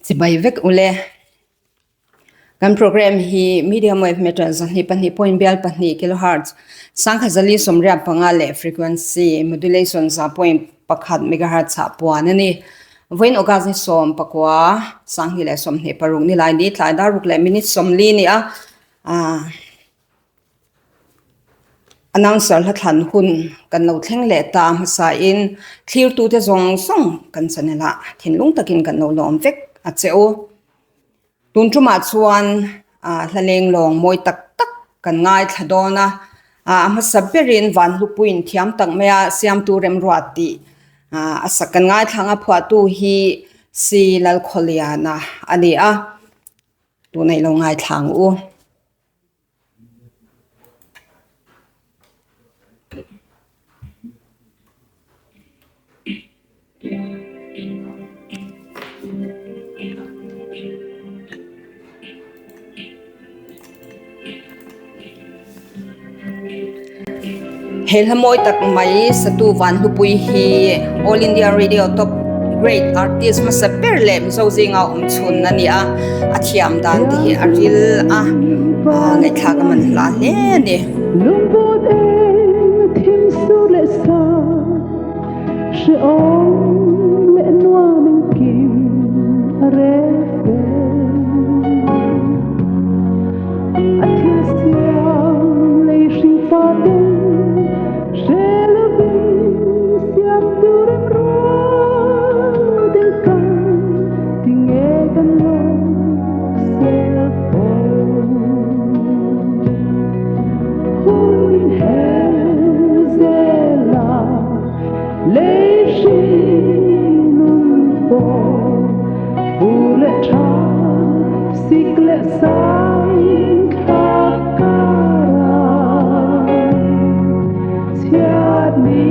Chibai vek ule. Kan program hi medium wave meter 2.2 point bial 2 kilohertz sangkhat 485 leh frequency modulation 1.1 megahertz ah puan a ni. Vawiin August ni 19 2026 ni lai ni tlai dar ruk leh minute 40 ni a. Announcer hla thlan hun kan lo thleng leh ta hmasain thlirtute zawng zawng kan channel ah thinlung takin kan lo lawm vek a che u. Tun tumah chuan hla leng lawng mawi tak tak kan ngaithla dawn a, a hmasa berin Vanhlupuiin thiam tak maia siamtu remruat tih a sak kan ngaithla ang a, phuahtu hi Si Lalkhawliana a ni a, tunah i lo ngaithla ang u. He hla mawi tak mai satu Vanhlupui hi All India Radio Top Grade Artist hmasa ber leh Mizo zinga awm chhun a ni a, a thiam dan te hi a ril a, ngaihthlak a man hla hle a ni. Lungput eng thim sur leh sa hrehawm leh nuam engkim a rel fel. A thil siam lei hring faten hre lovin siam tur em rual ding kan ti nge kan lo sel fo. Hun in her zel a lei hring nun pawh fu leh tha sik leh sai thlak karah chhiat ni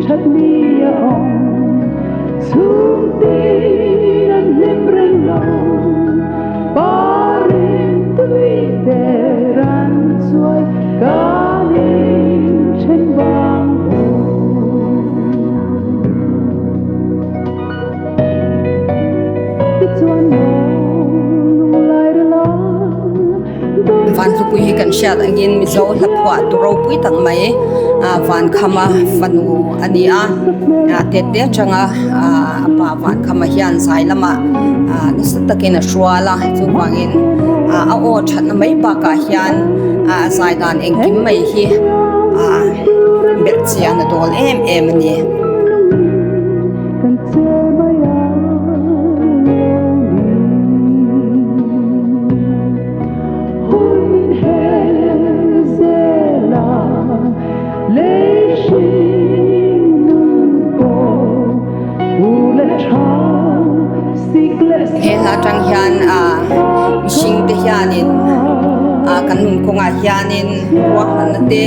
that ni a awm chhung tin an hlim reng lo parin tui der an chuai kan in then vang lo. Tichuan maw lunglai rila Vanhlupui hi kan hriat angin Mizo hla phuah tu ropui tak mai Vankhama fanu a ni a, tete atanga a pa Vankhama hian zai lamah nasa takin a hrual a, chuvangin a aw thatna mai bakah hian a zai dan engkim mai hi belh chian a dawl em em a ni. Kan che mai a Hun in her zel a lei hring nun pawh pu leh tha sik leh He hla tang hian mihring te hianin kan nun kawngah hianin ruahmanna te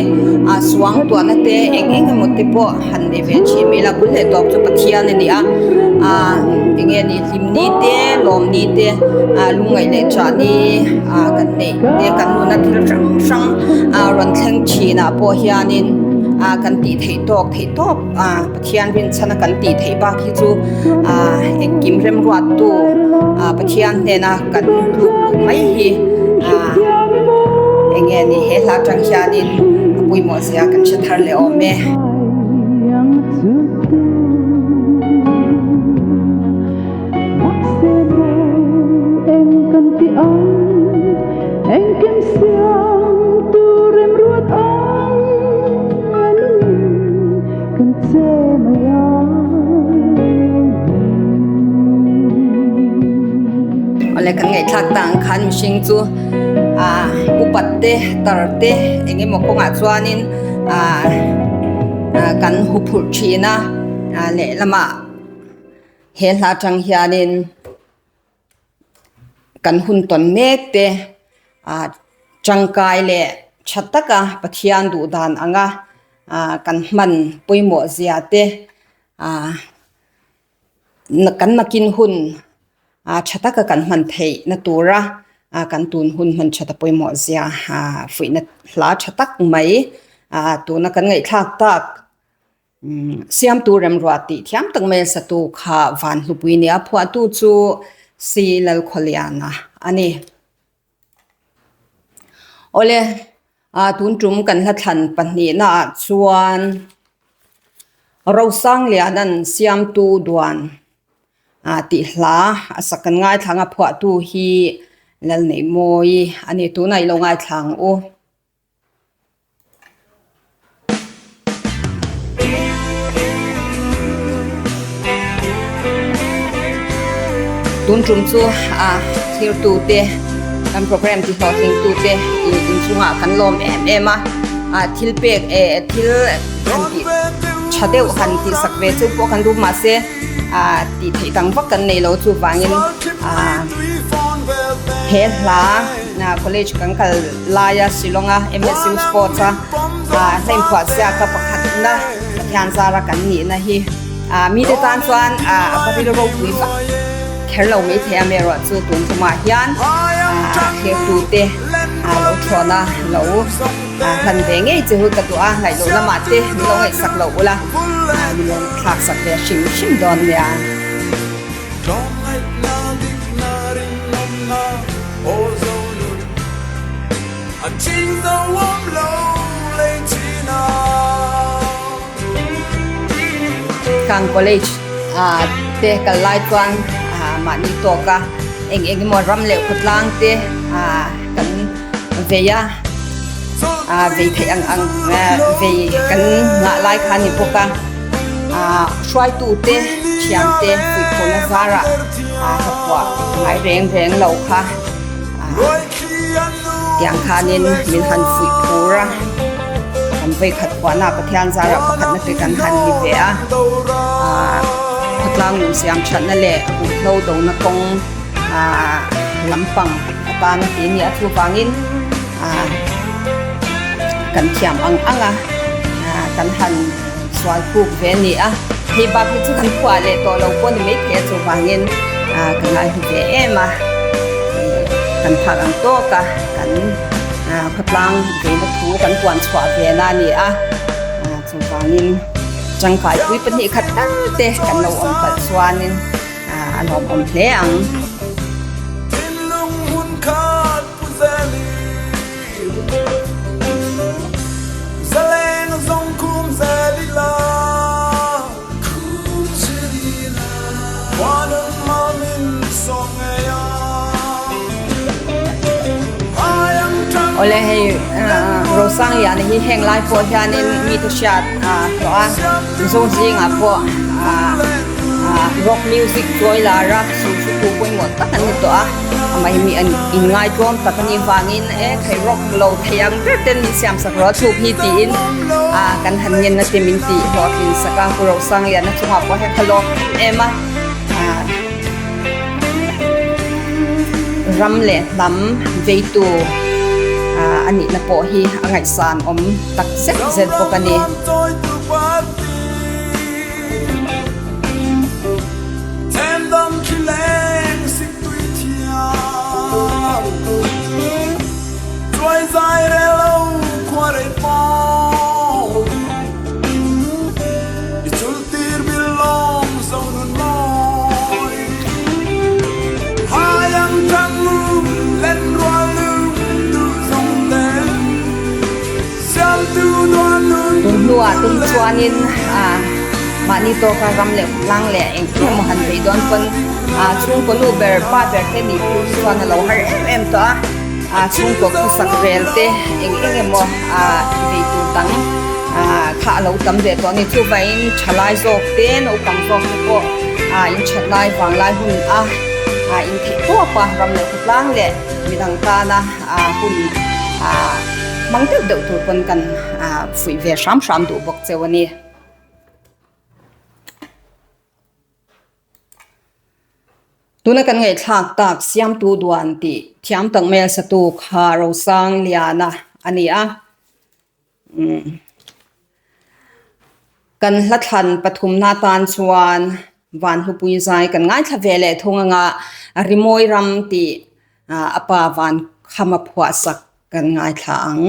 suang tuahna te eng eng emaw te pawh han nei ve thin mai la bul leh tawp chu Pathian a ni a eng nge ni hlim ni te lawm ni te lungngaih leh chah ni kan neih te kan nuna thil hrang hrang rawn thleng thin ah pawh hianin kan tih theih tawk theih tawp Pathian rinchhana kan tih theih bak hi chu engkim remruat tu Pathian hnena kan tluk luh mai hi eng nge ni he hla atang hianin a pawimawh zia kan hre thar leh awm e. Kan che mai a Awle kan ngaihthlak ta ang khan mihring chu ah upat te tar te eng emaw kawngah chuanin ah kan hu phurh thin a lehlamah he hla atang hianin Kan hun tawn mek te ah tangkai leh tha taka Pathian duh dan anga ah kan hman pawimawh zia te ah kan nakin hun ah tha taka kan hman theih na tura ah kan tun hun hman that a pawimawh zia ah fuihna hla tha tak mai ah tuna kan ngaihthlak tak. Siamtu remruat tih thiam tak mai a satu kha Vanhlupui nia phuahtu chu C Lalkhawliana a ni. Awle, tun tum kan hla thlan pahnihnaah chuan Rosangliana'n Siamtu Duan tih hla a sak kan ngaithla ang a, phuahtu hi Lalneihmawi a ni. Tunah i lo ngaithla ang u. Tun tum chu a thirtu te kan program ti hlawhtling tu te inchungah kan lawm em em a, ah thil pek eh thil han tih tha deuh han tih sak ve chu pawh kan duh mahse ah tih theih dang vak kan nei lo chuvangin ah he hla college kan kal laia Shillong-a MSU Sports a hla inphuah ziaka pakhatna Pathian zara kan nihna hi mite tan chuan a va rilru ropui vak kher lo mai thei a amaherawh chu tun tumah hian thirtute lo thawn a lo hlan ve ngei che hu ka duh a ngaihloh lamah te min lo ngaihsak loh ula min lo thlak sak ve hrim hrim dawn nia. Kang college ah te kal lai chuan ah mahni tawk a eng eng emaw ram leh khawtlang te ah kan vei a ah vei theih ang ang vei kan nghah lai kha a ni bawk a ah hruaitu te thiam te puihphawhna zarah ah ka phuah ngai reng reng lo kha. Tiang khanin min han fuih phur a, kan vawikhat huahna Pathian zarah pakhatna te kan han ni ve a, khawtlang nun siam thatna leh ruihhlo dona kawng lampang atana ti a ni a, chuvangin kan thiam ang ang a, kan han sual khuk ve a ni a, hei bak hi chu kan phuah leh tawh lo pawh a ni maithei a chuvangin ka ngaihlu ve em a kan phak ang tawk a kan khawtlang veina thu kan puan chhuah ve na a ni a chuvangin tangkai pui pahnih khat tal te kan lo awm palh chuanin a lawmawm hle ang. Awle hei Rosangliana hi heng lai pawh hianin mite hriat a hlawh a Mizo zingah pawh rock music chawi lar a suhsutu pawimawh tak an ni tawh a. Amah hi mi an inngaitlawm tak a nih vangin e thei rawk lo thei ang ber ten min siam sak rawh a chhuk hi tiin a kan han ngen na te min tih hlawhtlin sak a Pu Rosangliana chungah pawh hian ka lawm em em a ram leh hnam veitu a nihna pawh hi a ngaihsan awm tak zet zet bawk a ni. Tun hnuah te hi chuanin ah mahni tawka ram leh tlang leh engkim emaw han beih dawn pawn ah chhungkaw nu ber pa ber te nih phei hi chuan a lo har em em tawh a ah chhungkaw khawsak rel te eng eng emaw ah beih tur dang ah kha a lo tam ve tawh a ni chuvangin thalai zawk te naupang zawk te pawh ah in that lai vang lai hun a ah in theih tawp a ram leh khawtlang leh midang tana ah hun ah hmang deuh deuh tur pawn kan ah fuih ve hram hram duh bawk cheu a ni. Tuna kan ngaihthlak tak Siamtu Duan tih thiam tak mai a satu kha Rosangliana a ni a. Kan hla thlan pathumna atan chuan Vanhlupui zai kan ngaithla ve leh thung anga Rimawi ram tih a pa van khama phuahsak kan ngaithla ang.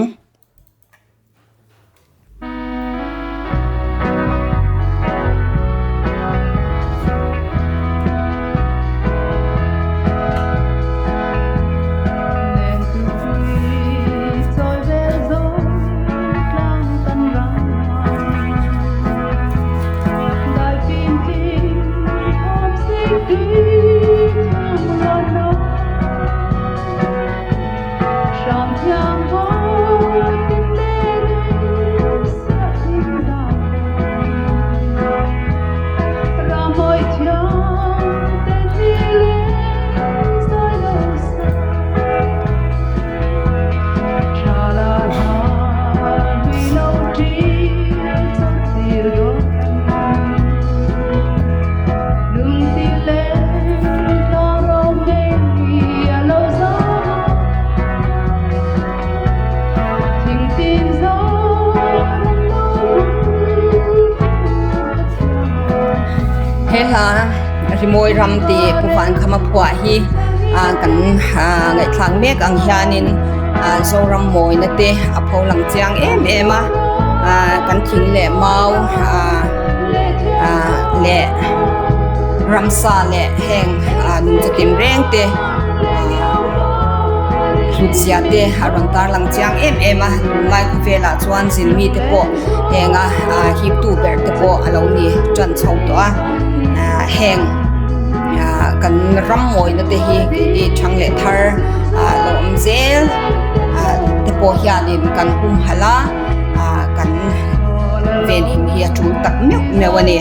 hla Rimawi ram tih Pu Vankhama phuah hi kan ngaihthlak mek ang hianin Zoram mawina te a pho lang chiang em em a, kan thing leh mau leh ramsa leh heng nungcha tinreng te hlutzia te a rawn tarlang chiang em em a, tunlai khawvelah chuan zin mite pawh henga hiptu ber te pawh a lo ni tan chho tawh a heng kan ram mawina te hi keini thang leh thar lo awm zel te pawh hianin kan humhalh a kan venhim hi a tul tak meuh meuh a ni.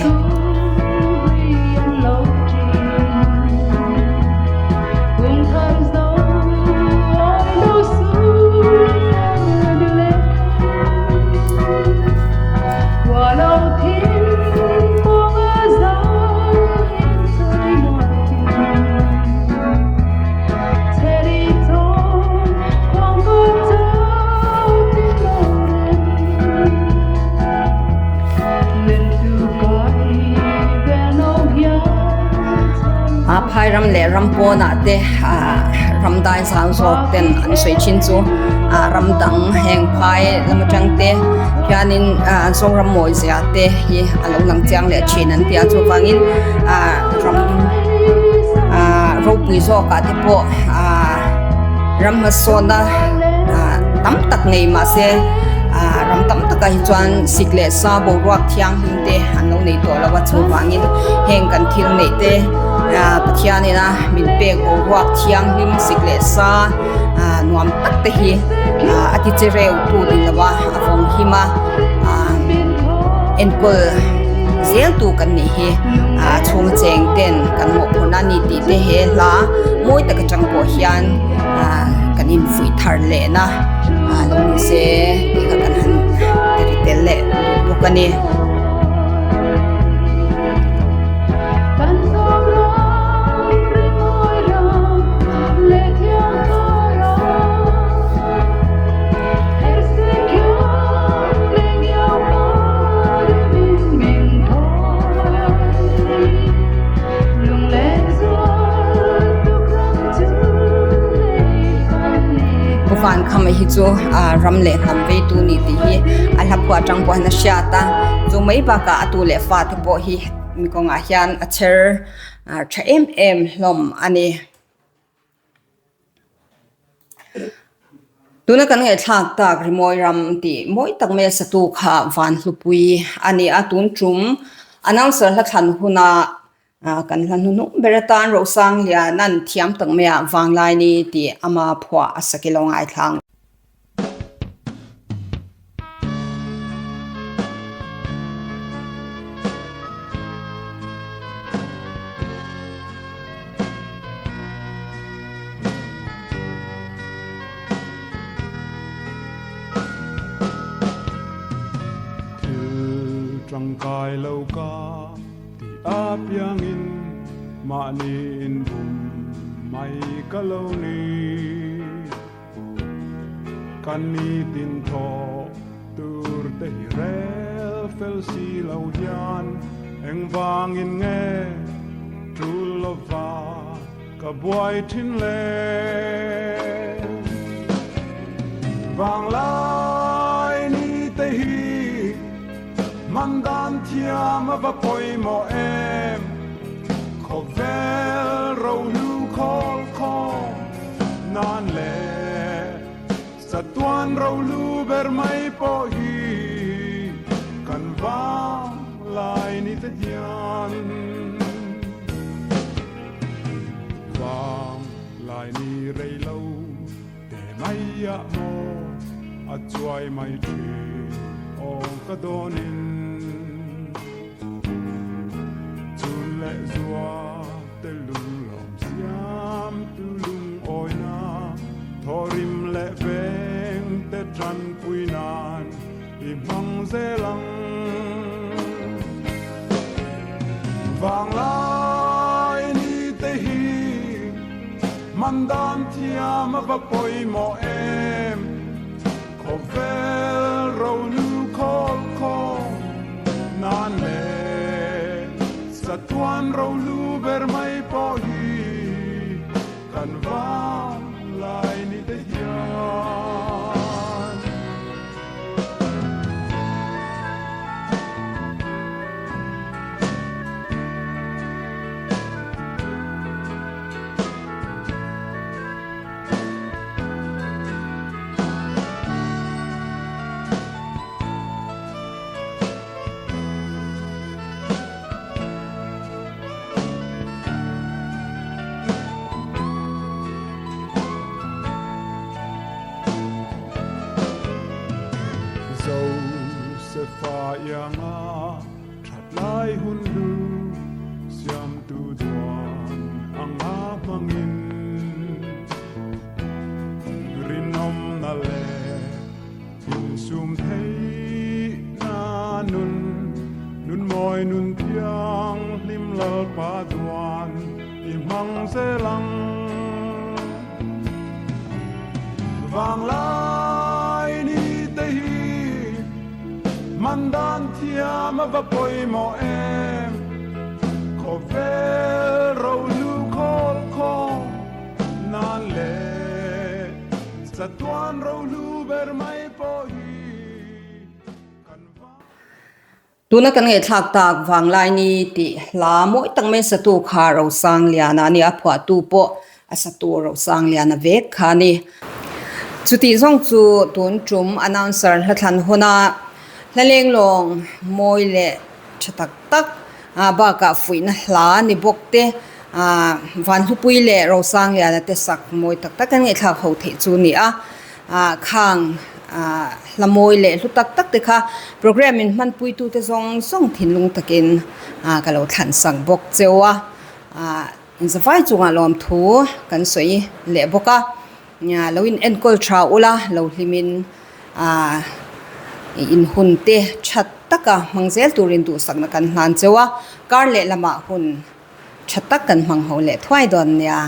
Phai ram leh ram pawnah te ram dai zau zawk ten an sawi thin chu ram dang heng phai lam atang te hianin Zoram mawi zia te hi a lo lang chiang leh thin an ti a chuvangin ram ropui zawkah te pawh ram hmasawnna tam tak nei mahse ram tam takah hi chuan sik leh sa boruak thianghlim te an lo nei tawh lo a chuvangin heng kan thil neih te Pathian ina min pek boruak thianghlim sik leh sa nuam tak te hi a ti che reu tu ni lo a a vawng him a enkawl zel tu kan nih hi a chhung cheng ten kan mawhphurhna a ni tih te he hla mawi tak atang pawh hian kan infuih thar leh na lo ni se tih kha kan han ti ri tel leh duh bawk a ni. Pu Vankhama hi chu ram leh hnam veitu ni tih hi a hla phuah atang pawh hian a hriat a, chu mai bakah a tu leh fate pawh hi mi kawngah hian a chher tha em em hlawm a ni. Tuna kan ngaihthlak tak Rimawi ram tih mawi tak mai a satu kha Vanhlupui a ni a, tun tum announcer hla thlan huna kan hla hnuhnung ber atan Rosangliana'n thiam tak maiah Vanglaini tih ama phuah a sak ilo ngaithla ang. Thil tangkai lo ka ti apiangin mahni inbum mai ka lo ni. Kan nitin thawh tur te hi rel fel si lo hian engvangin nge tul lova ka buai thin le? Vanglai ni te hi man dan thiam a va pawimawh em? Khawvel rohlu khawl khawm nan leh chatuan rohlu ber mai pawh hi kan vang lai ni te hian vang lai ni rei lo te mai ah maw a chuai mai thin aw ka dawnin. Chun leh zua te lunglawm siam tu lungawina, thawhrim leh veng te tanpui nan i hmang zel ang. Vanglai ni te hi man dan thiam a va pawimawh em? Khawvel rohlu khawl khawm nan leh. Chatuan rohlu ber mai pawh hi kan vanglai ni te hian. Josefa ianga that lai hun hlu siamtu duan anga hmangin rinawmna leh Insum theihna nun, nun mawi nun thianghlim Lalpa duan i hmang zel ang. Vanglai ni te hi man dan thiam a va pawimawh em, khawvel rohlu khawl khawm nan leh Chatuan rohlu ber mai pawh hi kan va. Tuna kan ngaihthlak tak Vanglaini tih hla mawi tak mai satu kha Rosangliana a ni a, phuahtu pawh a satu Rosangliana vek kha a ni. Chutih zawng chu tun tum announcer hlathlan huna hla lenglawng mawi leh tha tak tak bakah fuihna hla ni bawk te Vanhlupui leh Rosangliana te sak mawi tak tak an ngaihthlak ho theih chu a ni a, khang hla mawi leh hlu tak tak te kha programme in hmanpuitu te zawng zawng thinlung takin ka lo thlan sak bawk cheu a, inzavai chungah lawmthu kan sawi leh bawk a. Lo in enkawl tha ula, lo hlimin in hun te tha taka hmang zel turin duhsakna kan hlan cheu a, kar leh lamah hun tha tak kan hmang ho leh thuai dawn nia.